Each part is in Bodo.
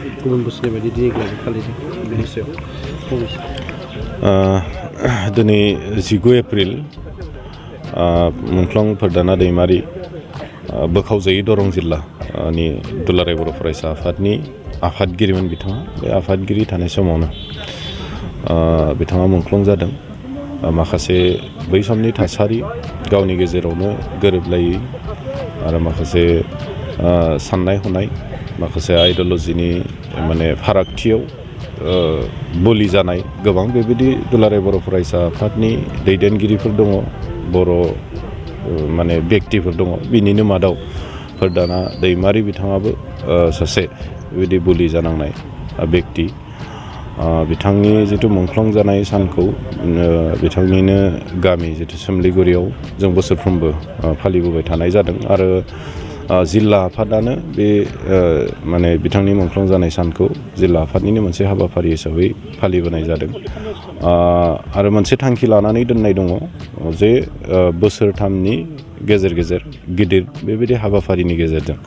गुबुन बोसोरनि बायदि देग्लाय फालिदों बेनि सायाव फंनैसो दिनै 19 एप्रिल मुंख्लं फोरदाना दैमारि बोखावजायै दरं जिल्लानि दुलाराय बर' फरायसा आफादनि आफादगिरिमोन बिथाङा बे आफादगिरि थानाय समावनो बिथाङा मुंख्लं जादों माखासे बै समनि थासारि गावनि गेजेरावनो गोरोबलायै आरो माखासे साननाय हनाय माखासे आइडिय'लजिनि माने फारागथियाव बोलि जानाय गोबां बेबायदि दुलाराय बर' फरायसा आफादनि दैदेनगिरिफोर दङ बर' माने व्यक्तिफोर दङ बिनिनो मादाव फोरदाना दैमारि बिथाङाबो सासे बेबायदि बोलि जानांनाय व्यक्ति बिथांनि जिथु मुंख्लं जानाय सानखौ बिथांनिनो गामि जिथु सोमलिगुरियाव जों बोसोरफ्रोमबो फालिबोबाय थानाय जादों आरो जिल्ला आफादानो बे माने बिथांनि मुंख्लं जानाय सानखौ जिल्ला आफादनिनो मोनसे हाबाफारि हिसाबै फालिबोनाय जादों आरो मोनसे थांखि लानानै दोननाय दङ जे बोसोरथामनि गेजेर गेजेर गिदिर बेबायदि हाबाफारिनि गेजेरजों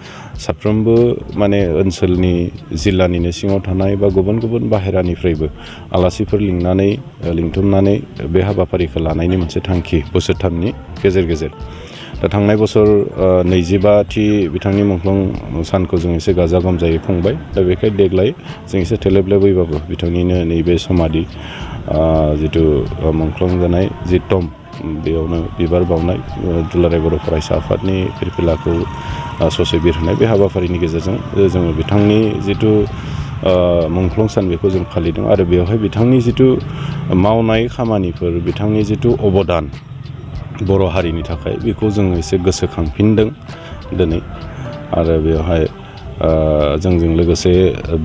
साफ्रोमबो माने ओनसोलनि जिल्लानिनो सिङाव थानाय बा गुबुन गुबुन बाहेरानिफ्रायबो आलासिफोर लिंथुमनानै बे हाबाफारिखौ लानायनि मोनसे थांखि बोसोरथामनि गेजेर गेजेर दा थांनाय बोसोर 25थि बिथांनि मुंख्लं सानखौ जों एसे गाजा गोमजायै खुंबाय दा बेखायनो देग्लाय जों एसे थेलेबलेबैबाबो बिथांनिनो नैबे समाधि जिथु मुंख्लं जानाय जि टम बेयावनो बिबार बावनाय दुलाराय बर' फरायसा आफादनि फिरफिलाखौ ससे बिरहोनाय बे हाबाफारिनि गेजेरजों जोङो बिथांनि जिथु मुंख्लं सान बेखौ जों फालिदों आरो बेवहाय बिथांनि जिथु मावनाय खामानिफोर बिथांनि जिथु अबदान बर' हारिनि थाखाय बेखौ जों एसे गोसोखांफिनदों दिनै आरो बेवहाय जोंजों लोगोसे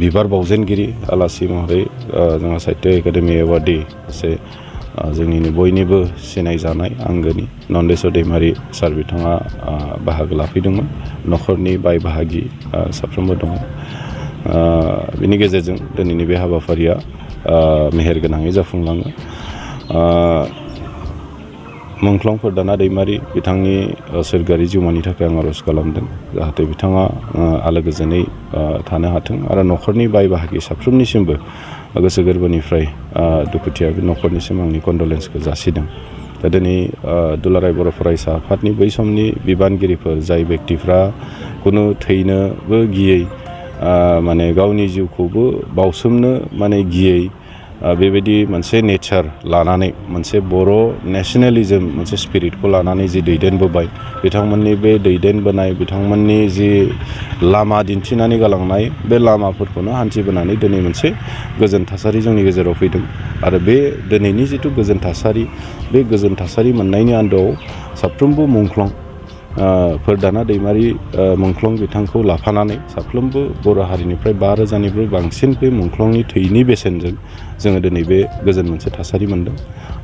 बिबार बावजेनगिरि आलासि महरै जोंहा साहित्य एकाडेमि एवार्डि सासे जोंनिनो बयनिबो सिनायजानाय आंगोनि नन्देस्वर दैमारि सार बिथाङा बाहागो लाफैदोंमोन न'खरनि बाय बाहागि साफ्रोमबो दङ बिनि गेजेरजों दिनैनि बे हाबाफारिया मेहेरगोनाङै जाफुंलाङो मुंख्लं फोरदाना दैमारि बिथांनि सोरगोआरि जिउमानि थाखाय आं आर'ज खालामदों जाहाथे बिथाङा आलो गोजोनै थानो हाथों आरो न'खरनि बाय बाहागि साफ्रोमनिसिमबो गोसो गोरबोनिफ्राय दुखुथिया बे न'खरनिसिम आंनि कन्डलेन्सखौ जासिदों दा दिनै दुलाराय बर' फरायसा आफादनि बै समनि बिबानगिरिफोर जाय व्यक्तिफ्रा खुनु थैनोबो गियै माने गावनि जिउखौबो बावसोमनो माने गियै बेबायदि मोनसे नेचार लानानै मोनसे बर' नेशनेलिज्म मोनसे स्पिरिटखौ लानानै जि दैदेनबोबाय बिथांमोननि बे दैदेनबोनाय बिथांमोननि जि लामा दिन्थिनानै गालांनाय बे लामाफोरखौनो हान्थिबोनानै दिनै मोनसे गोजोन थासारि जोंनि गेजेराव फैदों आरो बे दिनैनि जिथु गोजोन थासारि बे गोजोन थासारि मोननायनि आन्दोआव साफ्रोमबो मुंख्लं फोरदाना दैमारि मुंख्लं बिथांखौ लाफानानै साफ्रोमबो बर' हारिनिफ्राय 5,000निबो बांसिन बे मुंख्लंनि थैनि बेसेनजों जोङो दिनै बे गोजोन मोनसे थासारि मोनदों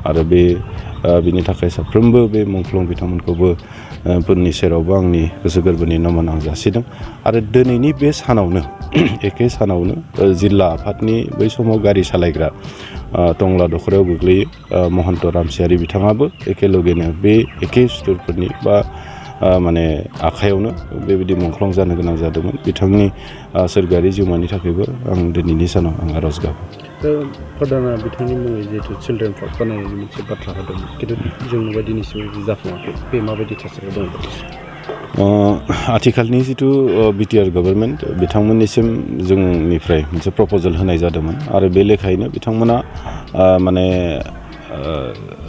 आरो बिनि थाखाय साफ्रोमबो बे मुंख्लं बिथांमोनखौबो फोरनि सेरावबो आंनि गोसो गोरबोनि नमन आं जासिदों आरो दिनैनि बे सानावनो एखे सानावनो जिल्ला आफादनि बै समाव गारि सालायग्रा टंला दखरायाव गोग्लैयो महन्त रामसियारि बिथाङाबो एखेलगेनो बे एखे सुथुरफोरनि बा माने आखायावनो बेबायदि मुंख्लं जानो गोनां जादोंमोन बिथांनि सोरगोआरि जिउमानि थाखायबो आं दिनैनि सानाव आं आर'ज गाबो फोरदाना बिथांनि मुङै जिहेतु चिलड्रेन पार्क बानायनायनि मोनसे बाथ्रा होदोंमोन खिन्थु जों नुबाय दिनैसिम जाफुङाखै बे माबायदि थासारियाव दं आथिखालनि जिथु बिटिआर गभर्नमेन्ट बिथांमोननिसिम जोंनिफ्राय मोनसे प्रप'जेल होनाय जादोंमोन आरो बे लेखायैनो बिथांमोना माने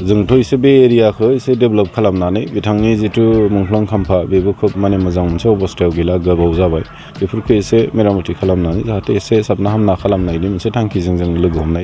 जोंथ' एसे बे एरियाखौ एसे डेभेलप खालामनानै बिथांनि जिथु मुंख्लं खाम्फा बेबो खोब माने मोजां मोनसे अबस्थायाव गैला गोबाव जाबाय बेफोरखौ एसे मेरामति खालामनानै जाहाथे एसे साबना हामना खालामनायनि मोनसे थांखिजों जों लोगो हमनाय